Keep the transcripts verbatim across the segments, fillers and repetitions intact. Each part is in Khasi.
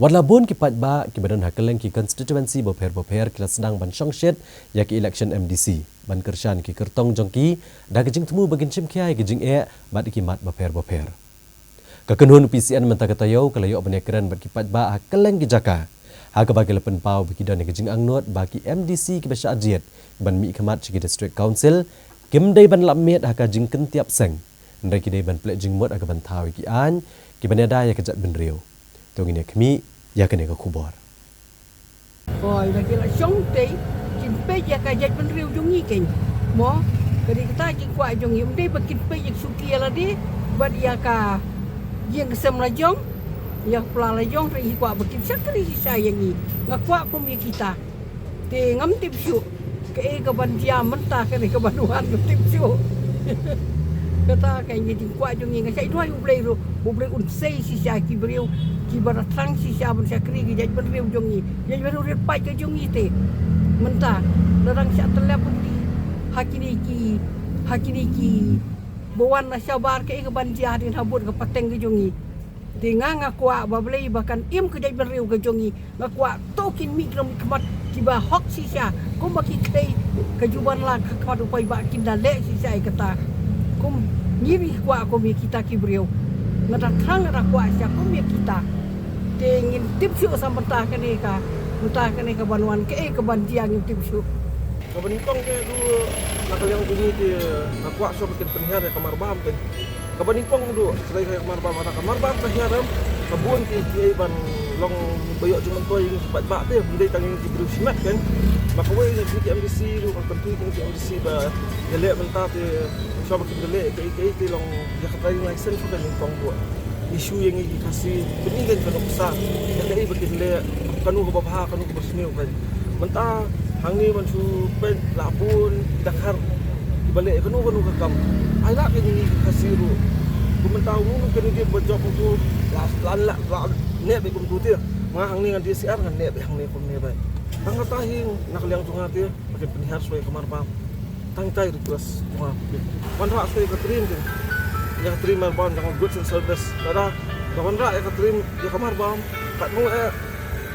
Wat la bun ki paidbah kiba don ha kylleng ki constituency bapher bapher ki la sdang ban shongshit ïa ki election M D C ban kyrshan ki kyrtong jong ki da ka jingthmu ba kin shim khia ïa ki jingeh bad ki mat bapher bapher. Ka kynhun P C N mynta ka taïew ka la ïoh ban ïakren bad ki paidbah ha kylleng ki jaka, ha kaba ki la pynpaw ba ki don ïa ka jingangnud ba ki M D C kiba shah jied ban mihkhmat sha ki District Council kim dei ban lap miet ha ka jingkyntiap seng, hynrei ki dei ban pynleit jingmut ha ka ban thaw ïa ki aiñ kiban ïada ïa ka jaitbynriew. To ngin ïa khmih ïa kane ka khubor. Hooid, la ki la shong te kin peit ïa ka jaitbynriew jong ngi keiñ. Mo, ka dei kata jingkwah jong ngi, ym dei ba kin peit ïa ka shuki ïa lade bad ïa ka ïing ka sem la jong, ïa ka pla la jong, te ngi kwah ba kin shakri shisha ïa ngi. Nga kwah kum ïa kita. Te ngam tip shuh kaei kaban jia mynta, kane kaban wan, ngam tip shuh. Kata ka ïa jingkwah jong ngi, nga shait duwai U Blei ruh, U Blei un sei shisha ki briew kiba da thrang shisha ban shakri ki jaitbynriew jong ngi, jaitbynriew rit paid ka jong ngi te. Mynta la dang shah tyllep ruh ki ha kine ki, ha kine ki ba wan na shabar, kaei kaban jia hadien habud ka pateng ka jong ngi. Te nga, nga kwah ba Blei ba kan im ka jaitbynriew ka jong ngi. Nga kwah to kin mih ki nongmihkhmat kiba hok shisha, kumba ki khlei ka juban la ka khmat u paidbah, kin da leh shisha ïa kata. Kum ngi, ngi kwah kum ïa kita ki briew. Nga da thrang, nga da kwah shisha kum ïa kita. Te ngim tip shuh sa mynta kane ka, mynta kane kaban wan kaei kaban jia, ngim tip shuh. Kaba nyngkong te, du, na ka liang jong ngi te nga kwah shuwa ba kin pynhiar ïa ka marbam te. Kaba nyngkong, du, shlei ka marbam, ka marbam ka hiar em, ka bun ki, kiei ban long ba ïoh jingmyntoi ïa ngi ki paidbah te, ym dei tang ïa ngi ki briew shimet keiñ. Ba kawei na ki M D C, du, ka kyntu ïa ki M D C ba ïaleh mynta te, shuwa ba kin da leh kaei kaei te long ïa ka driving license, ka nyngkong, du. Issue ïa ngi ki Khasi, pynïeng ka nuksa ïa kaei ba kin leh, kano kaba bha, kano kaba sniew keiñ. Mynta hangne ban shu peit la bun dkhar kiba leh kano kano ka kam. Ai la ka ngi Khasi ruh. Kumta uno uno ka ngi ba jop uto la la la ne be kumto te. Nga hangne ngan D C R ngan ne be hangne kumne ba. Tang kata hi na ka liang jong nga te ba kin pynhiar shuwa ïa ka marbam. Tang tai request jong nga. Wanrah shuwa ïa ka trim te. Ïa ka trim marbam jong nga, goods and service. Lada da wanrah ïa ka trim ïa ka marbam, katno eh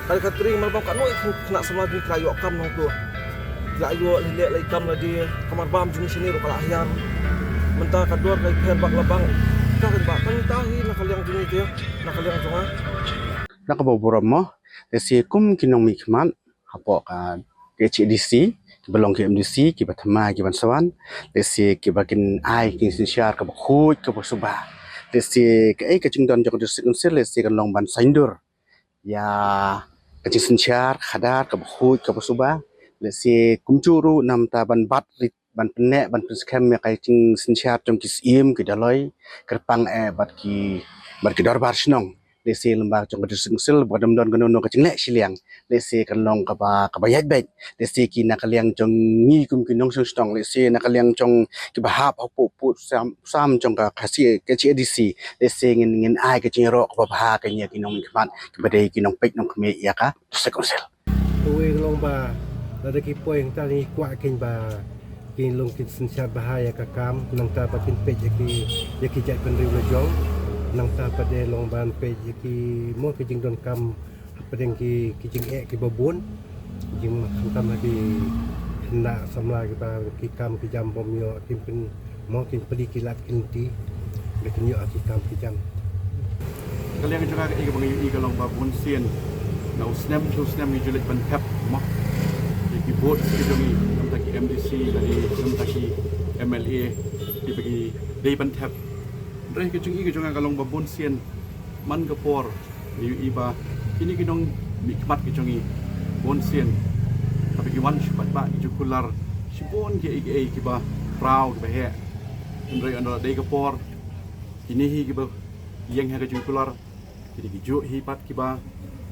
Ka, ka tring marbam katno i khynnah samla jong ngi ki la ïoh kam nangto. Ki la ïoh leh leh kam lade, ka marbam jong ngi shane ruh ka la hiar. Mynta ka dor ka pher bak la bang. Ka kan ba tang ta hi na ka liang jong ngi te, na ka liang jong nga. Na kaba burom mo, lehse kum ki nongmihkhmat hapoh ka K H A D C, kiba long ki M D C, kiba thymmai, kiban sa wan, lehse kiba kin ai ki jingsynshar kaba khuid kaba suba. Lehse kaei ka jingdon jong ka District Council, lehse kan long ban saiñdur ïa ka jingsynshar khadar kaba khuid kaba suba. Lehse kumjuh ruh namar ban bat rit, ban pynneh, ban pynskhem ïa ka jingsynshar jong ki syiem, ki dolloi, kyrpang eh bad ki, bad ki dorbar shnong. Lehse lyngba jong ka District Council ba dang don kano kano ka jingleh shiliang, lehse kan long kaba, kaba ïaid beit. Lehse ki na ka liang jong ngi kum ki nongshong shnong, lehse na ka liang jong kiba hap hapoh pud sam, sam jong ka Khasi, K H A D C, lehse ngin, ngin ai ka jingïaroh kaba bha ka ïa ki nongmihkhmat kiba dei ki nongpeit nongkhmih ïa ka District Council. Kawei ka long ba lada ki poi hangta ngi kwah kin ba kin long kin synshar bha ïa ka kam, nangta ba kin peit ïa ki, ïa ki jaitbynriew la jong, nangta ba dei long ban peit ïa ki mo ki jingdonkam hapdeng ki, ki jingeh kiba bun. Jingkhamtam ha ki khynnah samla kiba ki kam ki jam bym ïoh, kin pyn, mo kin plie ki lad ki lynti ba kin ïoh ki kam ki jam. Ka liang jong nga kaei kaba nga ïohi ka long ba bunsien na u snem sha u snem ngi ju leit ban thep mo ïa ki vote ki jong ngi, namar ki M D C lane namar ki M L A kiba ngi dei ban thep. Hynrei ka jingïohi ka jong nga ka long ba bunsien man ka por ngi ïohi ba kine ki nongmihkhmat ki jong ngi bunsien haba ki wan sha paidbah ki ju kular shibun kiei kiei kiba khraw kiba heh. Hynrei ynda la dei ka por kine hi kiba ïeng ha ka jingkular ki dei kijuh hi pat kiba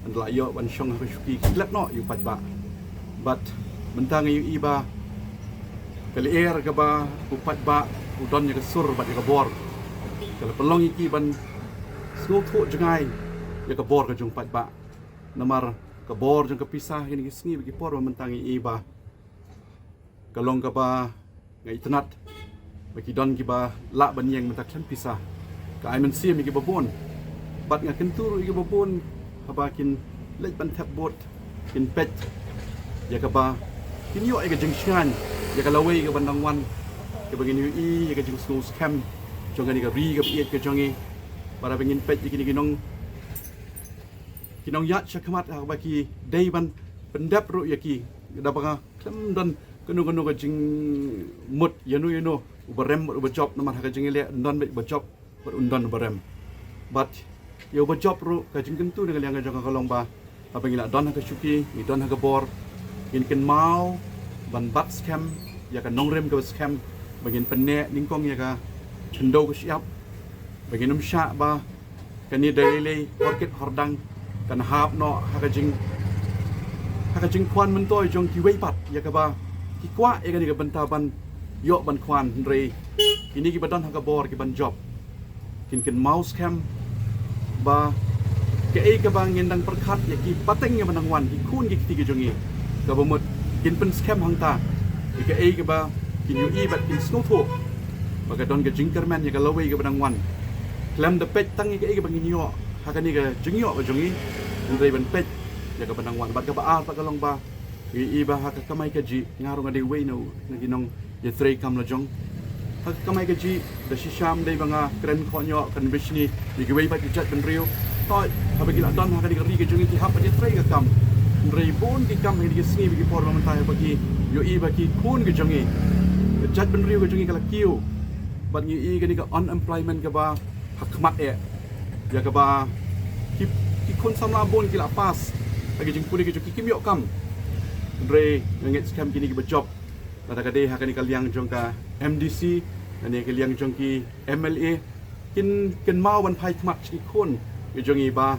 ynda la ïoh ban shong ha ka shuki ki klet noh ïa u paidbah. Bad mynta nga ïohi ba ka lyer kaba u paidbah u don ïa ka sur bad ïa ka bor ka la pynlong ïa ki ban sngewthuh jngai ïa ka bor ka jong u paidbah. Namar ka bor jong ka pisa ha kine ki sngi bad ki por ba mynta nga ïohi ba ka long kaba nga itynnad ba ki don kiba lah ban ïeng mynta khlem pisa. Ka ai mynsiem ïa kiba bun bad nga kyntu ruh ïa kiba bun Haba kin leit ban thep vote, kin peit ïa kaba kin ïoh ïa ka jingshngaiñ ïa ka lawei kaban dang wan, kaba ngin ïohi ïa ka jingsngew skhem jong kane ka ri kaba ïeit ka jong ngi. Bad haba ngin peit ïa kine ki nong, ki nongïaid shakhmat, haba ki dei ban pyndep ruh ïa ki, da ba nga khlem don kano kano ka jingmut ïano ïano uba rem bad uba jop, namar ha ka jingïaleh ym don beit uba jop bad ym don uba rem. Bad ïa uba jop ruh, ka jingkyntu na ka liang ka jong nga ka long ba haba ngi la don ha ka shuki, ngi don ha ka bor, ngin kynmaw ban bat skhem ïa ka nongrim kaba skhem, ba ngin pynneh nyngkong ïa ka khyndew ka shyiap, ba ngin ym shah ba kane da lei lei, hor kit hor dang, kan hap noh ha ka jing, ha ka jingkwah myntoi jong kiwei pat ïa kaba ki kwah ïa kane ka bynta ban ïoh ban kwah, hynrei kine kiba don ha ka bor kiban jop kin kynmaw skhem ba kaei kaba ngin dang pyrkhat ïa ki pateng ïa ba nang wan, ki khun ki kti ki jong ngi, kaba mut kin pynskhem hangta ïa kaei kaba kin ïohi bad kin sngewthuh ba ka don ka jingkyrmen ïa ka lawei kaba nang wan. Khlem da peit tang ïa kaei kaba ngin ïoh ha kane ka jingïoh ka jong ngi, hynrei ban peit ïa kaba nang wan. Bad kaba ar pat ka long ba ngi ïohi ba ha ka kamai kajih, nga ruh nga dei uwei na u, na ki nongïatrei kam lajong. Ha ka kamai kajih, da shisha ym dei ba nga kren khohñioh, kren bishni ïa kiwei pat ki jaitbynriew. Hooid, haba ki la don ha kane ka ri ka jong ngi ki hap ban ïatrei ka kam. Hynrei bun ki kam ha kine ki sngi bad ki por ba mynta, haba ki ïohi ba ki khun ka jong ngi, ka jaitbynriew ka jong ngi ka la kiew, bad ngi ïohi kane ka unemployment kaba ha khmat eh, ïa kaba ki, ki khun samla bun ki la pass ha ki jingpule ki jong ki, kim ïoh kam. Hynrei nga ngeit skhem kine kiba jop, lada ka dei ha kane ka liang jong ka M D C, lane ka liang jong ki M L A, kin kynmaw ban phai khmat sha ki khun ki jong ngi ba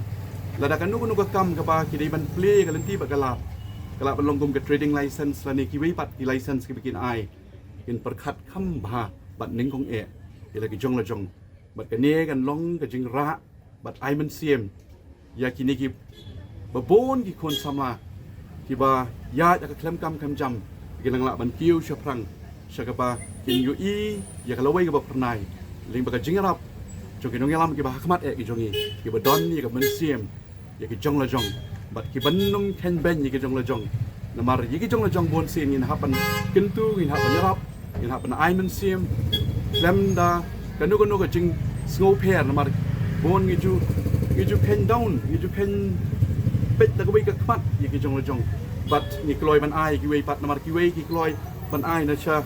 lada kano kano ka kam kaba ki dei ban plie ka lynti bad ka lad, ka lah ban long kum ka trading license lane kiwei pat ki license kiba kin ai, kin pyrkhat kham bha bad nyngkong eh ïa la ki jong lajong. Bad kane kan long ka jingrah bad ai mynsiem ïa kine kiba bun ki khun samla kiba ïaid ha ka khlem kam khlem jam, kin nang lah ban kiew shaphrang sha kaba kin ïohi ïa ka lawei kaba phyrnai, lyngba ka jingïarap jong ki nongïalam kiba ha khmat eh ki jong ngi, kiba don ïa ka mynsiem ïa ki jong lajong, bad kiban ym kheiñ beiñ ïa ki jong lajong. Namar ïa ki jong lajong bun sien ngin hap ban kyntu, ngin hap ban ïarap, ngin hap ban ai mynsiem, khlem da kano kano ka jingsngewpher, namar bun ngi ju, ngi ju kheiñ down, ngi ju kheiñ peit da kawei ka khmat ïa ki jong lajong. Bad ngi kloi ban ai ïa kiwei pat, namar kiwei ki kloi ban ai na sha,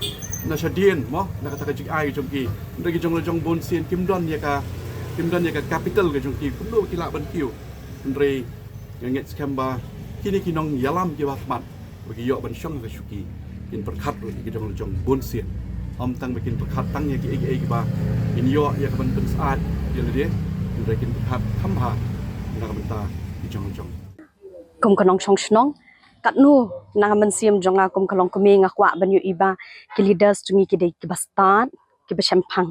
na shadien mo, na kata ka jingai ka jong ki. Hynrei ki jong lajong bun sien kim don ïa ka, kim don ïa ka capital ka jong ki kumno ki lah ban kiew. Hynrei nga ngeit skhem ba kine ki nongïalam kiba ha khmat, ba ki ïoh ban shong ha ka shuki, kin pyrkhat ruh ïa ki jong lajong bun sien. Ym tang ba kin pyrkhat tang ïa kiei kiei kiba kin ïoh ïa ka ban pynsyaid ïa lade, hynrei kin pyrkhat kham bha na ka bynta ki jong lajong. Kum ka nongshong shnong, katno na ka mynsiem jong nga kum ka longkmie nga kwah ban ïohi ba ki leaders jong ngi ki dei kiba stad, kiba shemphang.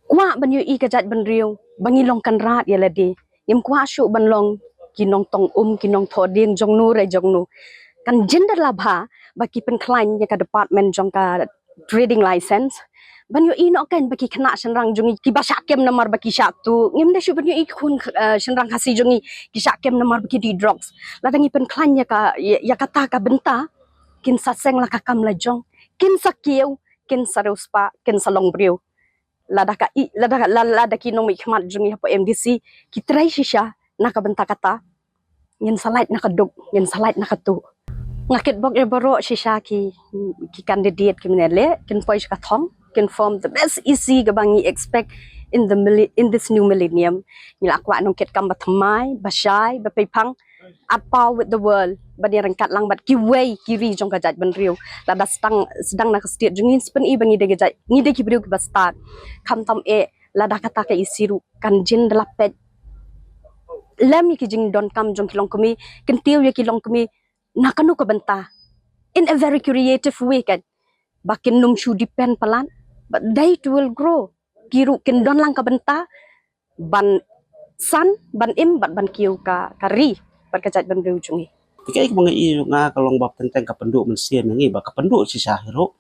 Kwah ban ïohi ka jaitbynriew ba ngi long kynrad ïa lade. Ngim kwah shuh ban long ki nongtong um, ki nongthoh dieng jong no re jong no. Kan jin da la bha ba ki pynkhlaiñ ïa ka department jong ka trading license ban ïohi noh kan ba ki khynnah shynrang jong ngi kiba shah kem namar ba ki shah tuh. Ngim dei shuh ban ïohi ki khun, eh, shynrang Khasi jong ngi ki shah kem namar ba ki die drugs. Lada ngi pynkhlaiñ ïa ka, ïa, ïa kata ka bynta, kin sa seng la ka kam lajong, kin sa kiew, kin sa riewspah, kin sa long briew. Lada ka i, lada, la, lada ki nongmihkhmat jong ngi hapoh M D C ki trei shisha na ka bynta kata, ngin sa lait na ka duk, ngin sa lait na ka tuh. Nga kitbok ïa baroh shisha ki, ki candidate ki mane leh, kin poi sha ka thong, kin form the best E C kaba ngi expect in the milli-, in this new millennium. Ngi la kwah nongkitkam ba thymmai, ba shai, ba peiphang, at par with the world, ban ïaryngkat lang bad kiwei ki ri jong ka jaitbynriew. Lada sdang, sdang na ka state jong ngi, ngi sa pyni ba ngi dei ka jait, ngi dei ki briew kiba stad. Khamtam eh lada kata ka E C ruh kan jin da la peit lem ïa ki jingdonkam jong ki longkmie, kyntiew ïa ki longkmie na kano ka bynta, in a very creative way kan, ba kin ym shu depend palat, but they too will grow. Ki ruh kin don lang ka bynta ban san, ban im bad ban kiew ka, ka ri bad ka jaitbynriew jong ngi. Kaei kaba nga i nga ka long ba teng teng ka pynduh mynsiem ïa ngi, ba ka pynduh shisha hi ruh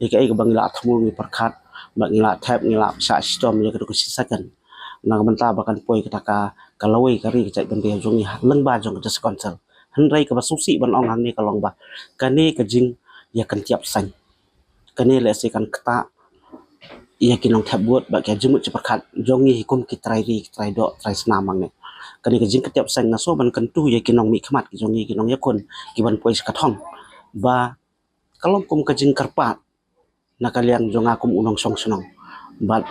ïa kaei kaba ngi la thmu, ngi pyrkhat, ba ngi la thep, ngi la shah shitom ïa ka duk ka shisha kan. Na ka bynta ba kan poi kata ka, ka lawei ka ri ka jaitbynriew jong ngi ha lyngba jong ka District Council. Hynrei kaba sngewsih ban ong hangne ka long ba kane ka jingïakyntiap seng, kane lehse kan ktah ïa ki nongthep vote bad ki jingmut jingpyrkhat jong ngi hi kum ki trai ri, ki trai doh, trai snam hangne. Kane ka jingkyntiap seng nga sngew ban kyntu ïa ki nongmihkhmat ki jong ngi, ki nongïakhun, ki ban poi sha ka thong ba ka long kum ka jingkyrpad na ka liang jong nga kum u nongshong shnong bad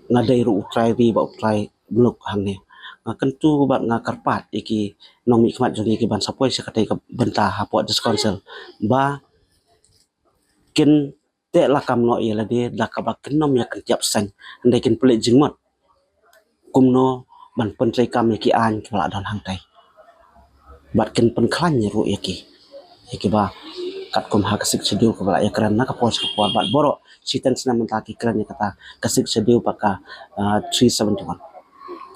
nga dei ruh u trai ri bad u trai muluk hangne. Nga kyntu bad nga kyrpad ïa ki nongmihkhmat jong ngi ki ban sa poi sha katei ka bynta hapoh District Council ba kin teh lakam noh ïa lade da kaba kin nym ïakyntiap seng, hynrei kin pynleit jingmut kumno ban pyntreikam ïa ki aiñ kiba la don hangtei bad kin pynkhlaiñ ruh ïa ki, ïa kiba katkum ha ka Sixth Schedule kaba la ïakren na ka por sha ka por bad baroh shiteng snem mynta ki kren ïa kata ka Sixth Schedule bad ka, ah, three seventy-one.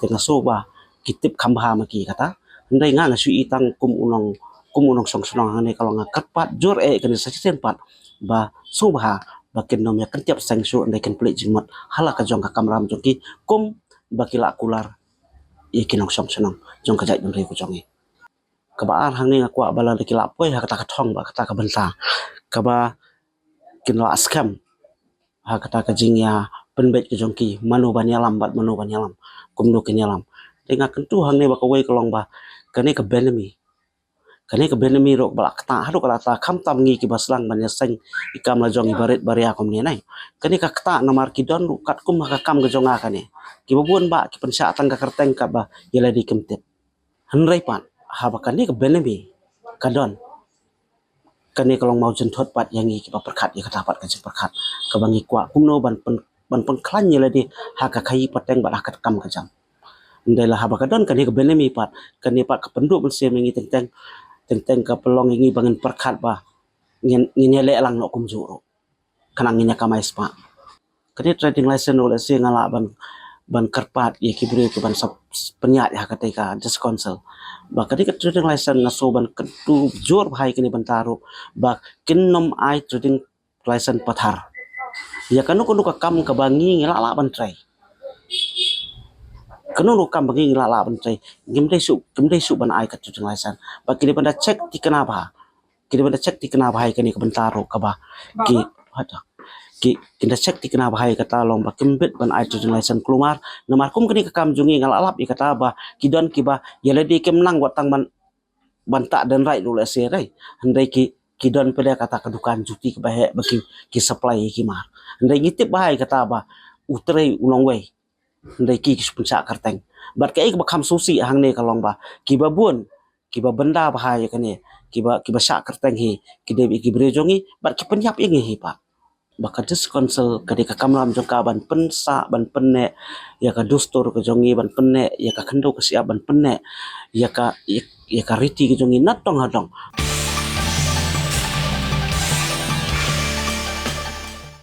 Te nga sngew ba ki tip kham bha ma ki kata, hynrei nga, nga shu i tang kum u nong, kum u nongshong shnong hangne ka long nga kyrpad jur eh kane sa shisien pat ba sngewbha ba kin nym ïakyntiap seng shuh, hynrei kin pynleit jingmut ha la ka jong ka kamram jong ki kum ba ki la kular ïa ki nongshong shnong jong ka jaitbynriew ka jong ngi. Kaba ar hangne nga kwah ba lada ki la poi ha kata ka thong bad kata ka bynta kaba kin la skhem ha kata ka jingïapynbeit ka jong ki mano ban ïalam bad mano ban ïalam, kumno kin ïalam. Te nga kyntu hangne ba kawei ka long ba kane ka benami, kane ka benami ruh ba la ktah haduh katta, khamtam ngi kiba sdang ban ïaseng ïa ki kam la jong i barit baria kumne nai. Kane ka ktah namar ki don ruh katkum ha ka kam ka jong nga kane, kiba bun ba ki pynshah tang ka kyrteng katba ïa lade kim tip. Hynrei pat haba kane ka benami ka don, kane ka long mawjynthut pat ïa ngi kiba pyrkhat ïa kata pat ka jingpyrkhat kaba ngi kwah kumno ban pyn, ban pynkhlaiñ ïa lade ha ka khaïi pateng bad ha ka kam ka jam. Hynrei la haba ka don kane ka benami pat, kane pat ka pynduh mynsiem ïa ngi teng teng, teng teng ka pynlong ïa ngi ba ngin pyrkhat ba ngin, ngin ïaleh lang noh kumjuh ruh, khnang ngin ïa kamai spah. Kane trading license ruh lehse nga lah ban, ban kyrpad ïa ki briew ki ban sa pynïaid ha katei ka District Council ba kane ka trading license nga sngew ban kyntu jur bha ïa kane bynta ruh ba kin nym ai trading license pathar ïa kano kano ka kam kaba ngi, ngi lah lah ban trei. Kano kano ka kam ba ngi, ngi lah lah ban trei, ngim dei shuh, kim dei shuh ban ai ka trading license. Ba ki dei ban da check thikna bha, ki dei ban da check thikna bha ïa kane ka bynta ruh kaba ki, hata, ki, kin da check thikna bha ïa kata long ba kim bit ban ai trading license. Kulmar namar kum kane ka kam jong ngi nga lah lap ïa kata ba ki don kiba ïa lade kim nang wat tang ban, ban tah dendrite ruh lehse, hynrei ki, ki don pat de kata ka dukan juti kaba heh ba ki, ki supply ïa ki mar. Hynrei ngi tip bha ïa kata ba u trei u nongwei, hynrei ki, ki shu pynshah kyrteng. Bad kaei kaba kham sngewsih hangne ka long ba kiba bun, kiba bynda bha ïa kane, kiba, kiba shah kyrteng hi ki dei ïa ki briew jong ngi bad ki pynïap ïa ngi hi pat. Ba ka District Council ka dei ka kamram jong ka ban pynsah, ban pynneh ïa ka dustur ka jong ngi, ban pynneh ïa ka khyndew ka shyiap, ban pynneh ïa ka, ïa, ïa ka riti ka jong ngi na dong ha dong.